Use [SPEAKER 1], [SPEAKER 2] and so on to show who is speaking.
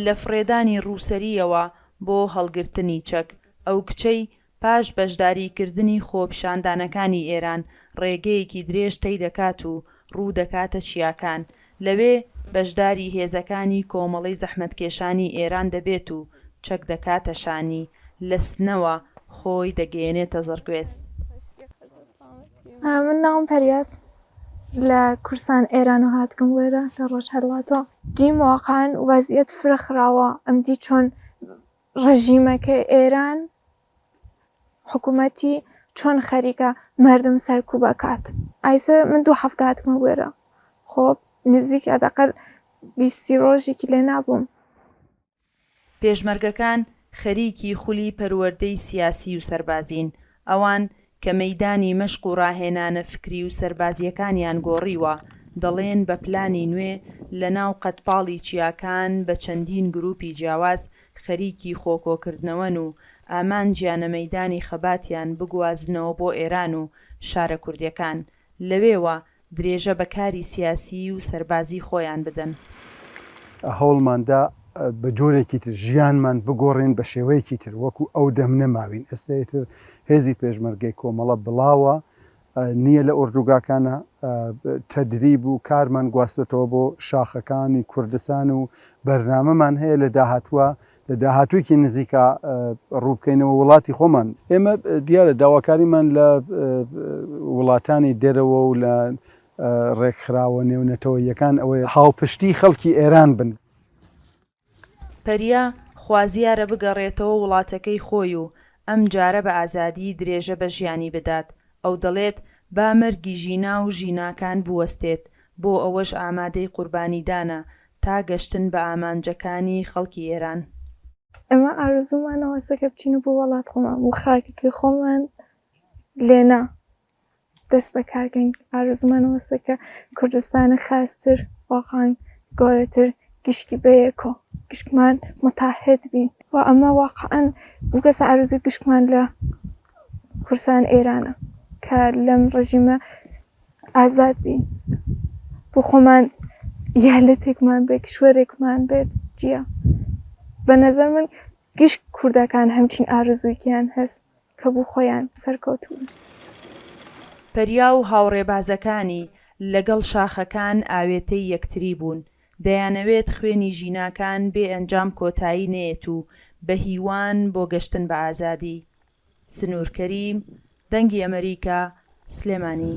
[SPEAKER 1] لە فڕێدانی ڕووسەرییەوە بۆ هەڵگرتنی چەک، ئەو کچەی پاش بەشداری کردنی خۆپیشاندانەکانی ئێران ڕێگەیەکی درێژ تەی دەکات و ڕوو دەکاتە چیاکان، لەوێ بەشداری هێزەکانی کۆمەڵەی زەحمەتکێشانی ئێران دەبێت و چەک دەکاتە شانی، لە سنەوە خۆی دەگەیەنێتە زڕگوێز.
[SPEAKER 2] من ناوم پەریاس لە کوردستان ئێرانەوە هاتگم وێرە لە ڕۆژهەڵاتەوە. دیم واقعەن وەزیەت فرە خراوە ئەم دی چۆن ڕژیمەکەی ئێران حکوومەتی چۆن خەریکە مەردم سەرکوب ئەکات. ئایسە من دوو هەفتە هاتگمە وێرە خۆ نزیک ئەدەقەل 20 سی ڕۆژێکی لێ نابووم.
[SPEAKER 1] پێشمەرگەکان خەریکی خولی پەروەردەی سیاسی و سەربازین، ئەوان کە مەیدانی مەشق و ڕاهێنانە فکری و سەربازییەکانیان گۆڕیوە، دەڵێن بە پلانی نوێ لە ناو قەدپاڵی چیاکان بە چەندین گروپی جیاواز خەریکی خۆکۆکردنەوەن و ئامانجیانە مەیدانی خەباتیان بگوازنەوە بۆ ئێران و شارە کوردیەکان، لەوێوە درێژە بە کاری سیاسیی و سەربازیی خۆیان بدەن.
[SPEAKER 3] هەوڵمان دا بە جۆرێکی تر ژیانمان بگۆڕین بە شێوەیەکی تر وەکو ئەو دەم نەماوین ئێستا ئیتر هێزی پێشمەرگەی کۆمەڵە بڵاوە نییە لە ئۆردوگاکانە تەدریب و کارمان گواستۆتەوە بۆ شاخەکانی کوردستان و بەرنامەمان هەیە لە داهاتووە لە داهاتوویەکی نزیکا ڕووبکەینەوە وڵاتی خۆمان. ئێمە دیارە داواکاریمان لە وڵاتانی دەرەوە و لە ڕێکخراوە نێونەتەوەییەکان ئەوەیە هاوپشتی خەڵکی ئێران بن.
[SPEAKER 1] پەریا خوازیارە بگەڕێتەوە وڵاتەکەی خۆی و ئەمجارە بە ئازادی درێژە بە ژیانی بدات. ئەو دەڵێت با مەرگی ژینا و ژیناکان بوەستێت، بۆ ئەوەش ئامادەی قوربانیدانە تا گەشتن بە ئامانجەکانی خەڵکی ئێران.
[SPEAKER 2] ئێمە ئارەزوومان ئەوەسە کە بچینە بۆ وەڵات خۆمان بۆ خاکەکەی خۆمان لێنا دەست بە کار کەین ئارەزوومان ئەوەسە کە کوردستانە خاستر واقعا گەورەتر گشتی بەیەکۆ گشتمان متحد بین و ئەمە واقعا بووگەسە ئارەزووی گشتمان لە کوردستان ئێرانە کە لەم ڕژیمە ئازاد بین بۆ خۆمان یالەتێکمان بێت کیشوەرێکمان بێت جیا بە نەزەر من گشت کوردەکان هەمچین ئارەزوویکیان هەس کە بۆ خۆیان سەرکەوتوو بن.
[SPEAKER 1] پەریا و هاوڕێبازەکانی لەگەڵ شاخەکان ئاوێتەی یەکتری بوون، دەیانەوێت خوێنی ژیناکان بێ ئەنجام کۆتایی نەیەت و بە هیوان بۆ گەشتن بە ئازادی. سنوور کەریم، دەنگی ئەمەریکا، سلێمانی.